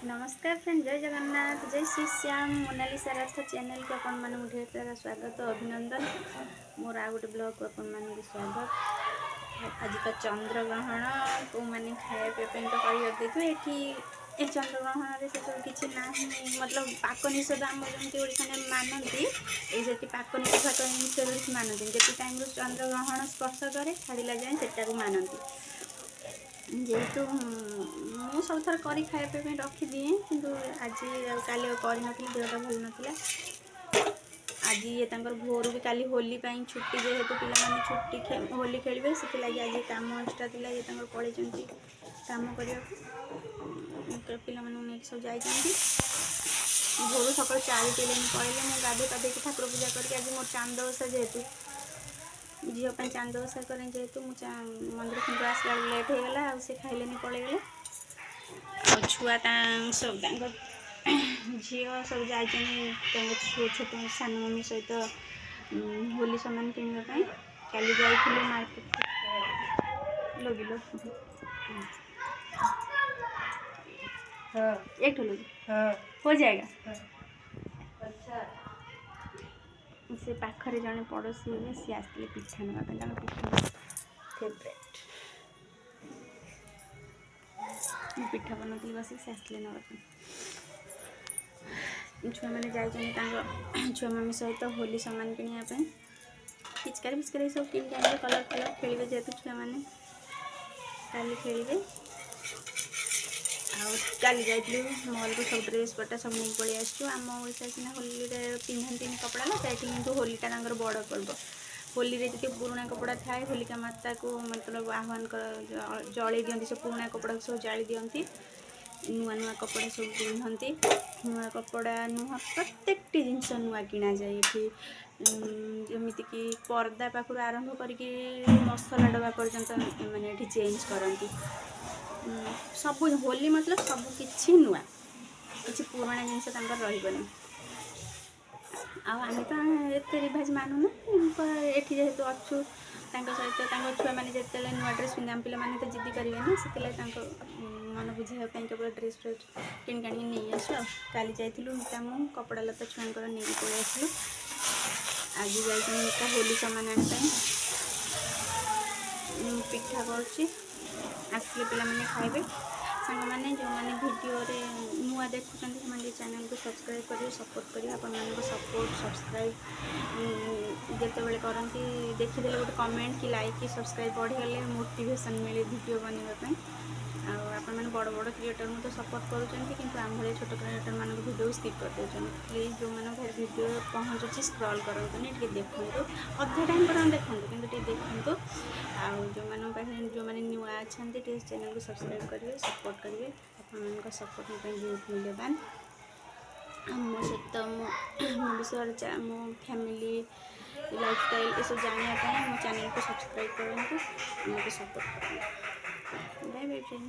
ନମସ୍କାର ଫ୍ରେଣ୍ଡ, ଜୟ ଜଗନ୍ନାଥ, ଜୟ ଶ୍ରୀ ଶ୍ୟାମ। ମୋନାଲିସା ରଥ ଚ୍ୟାନେଲକୁ ଆପଣମାନଙ୍କୁ ଢେର ସାରା ସ୍ୱାଗତ, ଅଭିନନ୍ଦନ। ମୋର ଆଉ ଗୋଟେ ବ୍ଲଗକୁ ଆପଣମାନଙ୍କୁ ସ୍ୱାଗତ। ଆଜି ତ ଚନ୍ଦ୍ରଗ୍ରହଣ। କେଉଁମାନେ ଖାଇବା ପିଇବା ପାଇଁ ତ କରି ଦେଇଥିବେ। ଏଠି ଏ ଚନ୍ଦ୍ରଗ୍ରହଣରେ ସେସବୁ କିଛି ନାହିଁ। ମତଲବ ପାକ ନିଷେଧ ଆମର ଯେମିତି ଓଡ଼ିଶାରେ ମାନନ୍ତି, ଏଇ ସେଠି ପାକ ନିଷେଧ ଫାକ ନିଷେଧ କିଛି ମାନନ୍ତିନି। ଯେତିକି ଟାଇମ୍ରୁ ଚନ୍ଦ୍ରଗ୍ରହଣ ସ୍ପର୍ଶ କରେ, ଛାଡ଼ିଲା ଯାଏଁ ସେଟାକୁ ମାନନ୍ତି। ଯେହେତୁ ମୁଁ ସବୁଥର କରି ଖାଇବା ପିଇବା ପାଇଁ ରଖିଦିଏ, କିନ୍ତୁ ଆଜି ଆଉ କାଲି ଆଉ କରିନଥିଲି, ଦେହଟା ଭଲ ନଥିଲା। ଆଜି ଇଏ ତାଙ୍କର ଭୋରୁ ବି କାଲି ହୋଲି ପାଇଁ ଛୁଟି, ଯେହେତୁ ପିଲାମାନେ ଛୁଟି, ହୋଲି ଖେଳିବେ, ସେଥିଲାଗି ଆଜି କାମ ଏକ୍ସଟ୍ରା ଥିଲା। ଇଏ ତାଙ୍କର ପଳେଇଛନ୍ତି କାମ କରିବାକୁ, ପିଲାମାନଙ୍କୁ ନେଇକି ସବୁ ଯାଇଛନ୍ତି। ଭୋରୁ ସକାଳୁ 4 ପିଲେନି ପଳେଇଲେ। ମୁଁ ଗାଧୋଇ ପାଧେଇକି ଠାକୁର ପୂଜା କରିକି, ଆଜି ମୋର ଚାନ୍ଦ ଓଷା, ଯେହେତୁ ଝିଅ ପାଇଁ ଚାନ୍ଦ ଓଷା କରେ, ଯେହେତୁ ମୁଁ ମନ୍ଦିର ଫନ୍ଦିର ଆସିଲା ବେଳକୁ ଲେଟ୍ ହେଇଗଲା। ଆଉ ସେ ଖାଇଲେନି, ପଳେଇଗଲେ। ଆଉ ଛୁଆ ସବୁ ତାଙ୍କ ଝିଅ ସବୁ ଯାଇଛନ୍ତି ତାଙ୍କ ଛୋଟ ସାନ ମମି ସହିତ ହୋଲି ସାମାନ କିଣିବା ପାଇଁ। କାଲି ଯାଇଥିଲୁ ମାର୍କେଟ। ଲୋଗି लो। हाँ। एक ठो लोगी। हाँ। हो जाएगा। अच्छा। ସେ ପାଖରେ ଜଣେ ପଡ଼ୋଶୀ ହେବେ, ସିଏ ଆସିଥିଲେ ପିଠା ନେବା ପାଇଁ। ତାଙ୍କ ପିଠା ଫେଭରେଟ୍। ମୁଁ ପିଠା ବନାଉଥିଲି ବସିକି, ସେ ଆସିଥିଲେ ନେବା ପାଇଁ। ଛୁଆମାନେ ଯାଇଛନ୍ତି ତାଙ୍କ ଛୁଆ ମମି ସହିତ ହୋଲି ସାମାନ କିଣିବା ପାଇଁ। ପିଚକାରୀ ଫିଚକାରୀ ସବୁ କିଣିକି ଆଣିବେ, କଲର୍ ଫଲର୍ ଖେଳିବେ। ଯେହେତୁ ଛୁଆମାନେ କାଲି ଖେଳିବେ। ଆଉ କାଲି ଯାଇଥିଲୁ ମଲ୍କୁ, ସବୁ ଡ୍ରେସ୍ ପଟା ସବୁ ନେଇକି ପଳେଇ ଆସିଛୁ। ଆମ ଓଡ଼ିଶା ସିନା ହୋଲିରେ ପିନ୍ଧନ୍ତିନି କପଡ଼ା ନା, ଏଠି କିନ୍ତୁ ହୋଲିଟା ତାଙ୍କର ବଡ଼ ପର୍ବ। ହୋଲିରେ ଯେତିକି ପୁରୁଣା କପଡ଼ା ଥାଏ, ହୋଲିକା ମାତାକୁ ମତଲବ ଆହ୍ୱାନ ଜଳେଇ ଦିଅନ୍ତି। ସେ ପୁରୁଣା କପଡ଼ାକୁ ସବୁ ଜାଳି ଦିଅନ୍ତି, ନୂଆ ନୂଆ କପଡ଼ା ସବୁ ପିନ୍ଧନ୍ତି। ନୂଆ କପଡ଼ା ନୂଆ ପ୍ରତ୍ୟେକଟି ଜିନିଷ ନୂଆ କିଣାଯାଏ ଏଠି। ଯେମିତିକି ପର୍ଦା ପାଖରୁ ଆରମ୍ଭ କରିକି ମସଲା ଡବା ପର୍ଯ୍ୟନ୍ତ ମାନେ ଏଠି ଚେଞ୍ଜ କରନ୍ତି। ସବୁ ହୋଲି ମତଲବ ସବୁ କିଛି ନୂଆ, କିଛି ପୁରୁଣା ଜିନିଷ ତାଙ୍କର ରହିବନି। ଆଉ ଆମେ ତ ଏତେ ରିଭାଜ ମାନୁନା। ଏଠି ଯେହେତୁ ଅଛୁ ତାଙ୍କ ସହିତ, ତାଙ୍କ ଛୁଆମାନେ ଯେତେବେଳେ ନୂଆ ଡ୍ରେସ୍ ପିନ୍ଧେ, ଆମ ପିଲାମାନେ ତ ଜିଦ୍ଦି କରିବେ ନା, ସେଥିଲାଗି ତାଙ୍କ ମନ ବୁଝାଇବା ପାଇଁ କେବଳ ଡ୍ରେସ୍ ଫ୍ରେସ୍ କିଣିକି ଆଣିକି ନେଇ ଆସୁ। ଆଉ କାଲି ଯାଇଥିଲୁ ମିତା ମୁଁ କପଡ଼ା ଲତା ଛୁଆଙ୍କର ନେଇକି ପଳେଇ ଆସିଲୁ। ଆଜି ଯାଇଛନ୍ତି ମିତା ହୋଲି ସାମାନ ଆଣିବା ପାଇଁ। ମୁଁ ପିଠା କରୁଛି, ଆସିଲେ ପିଲାମାନେ ଖାଇବେ। ସାଙ୍ଗମାନେ, ଯେଉଁମାନେ ଭିଡ଼ିଓରେ ନୂଆ ଦେଖୁଛନ୍ତି, ସେମାନେ ଟିକେ ଚ୍ୟାନେଲକୁ ସବସ୍କ୍ରାଇବ୍ କରିବେ, ସପୋର୍ଟ କରିବେ। ଆପଣମାନଙ୍କ ସପୋର୍ଟ, ସବସ୍କ୍ରାଇବ୍ ଯେତେବେଳେ କରନ୍ତି, ଦେଖିଦେଲେ ଗୋଟେ କମେଣ୍ଟ କି ଲାଇକ୍ କି ସବସ୍କ୍ରାଇବ୍ ବଢ଼ିଗଲେ ମୋଟିଭେସନ୍ ମିଳେ ଭିଡ଼ିଓ ବନେଇବା ପାଇଁ। ଆଉ ଆପଣମାନେ ବଡ଼ ବଡ଼ କ୍ରିଏଟର୍ଙ୍କୁ ତ ସପୋର୍ଟ କରୁଛନ୍ତି, କିନ୍ତୁ ଆମ ଭଳିଆ ଛୋଟ କ୍ରିଏଟର୍ମାନଙ୍କ ଭିଡ଼ିଓ ସ୍କିପ୍ କରିଦେଉଛନ୍ତି। ପ୍ଲିଜ୍, ଯେଉଁମାନଙ୍କ ପାଖରେ ଭିଡ଼ିଓ ପହଞ୍ଚୁଛି, ସ୍କ୍ରଲ୍ କରନ୍ତୁନି, ଟିକେ ଦେଖନ୍ତୁ। ଅଧା ଟାଇମ୍ ପର୍ଯ୍ୟନ୍ତ ଦେଖନ୍ତୁ, କିନ୍ତୁ ଟିକେ ଦେଖନ୍ତୁ। ଆଉ ଯେଉଁମାନଙ୍କ ପାଖରେ, ଯେଉଁମାନେ ନୂଆ ଅଛନ୍ତି, ଟିକେ ଚ୍ୟାନେଲକୁ ସବସ୍କ୍ରାଇବ୍ କରିବେ, ସପୋର୍ଟ କରିବେ। ଆପଣମାନଙ୍କ ସପୋର୍ଟ ମୋ ପାଇଁ ବହୁତ ମୂଲ୍ୟବାନ। ଆଉ ମୋ ସହିତ ମୋ ମୋ ବିଷୟରେ, ମୋ ଫ୍ୟାମିଲି ଲାଇଫଷ୍ଟାଇଲ୍ ଏସବୁ ଜାଣିବା ପାଇଁ ମୋ ଚ୍ୟାନେଲକୁ ସବସ୍କ୍ରାଇବ୍ କରନ୍ତୁ, ମୋତେ ସପୋର୍ଟ କରନ୍ତୁ। Bye bye friend.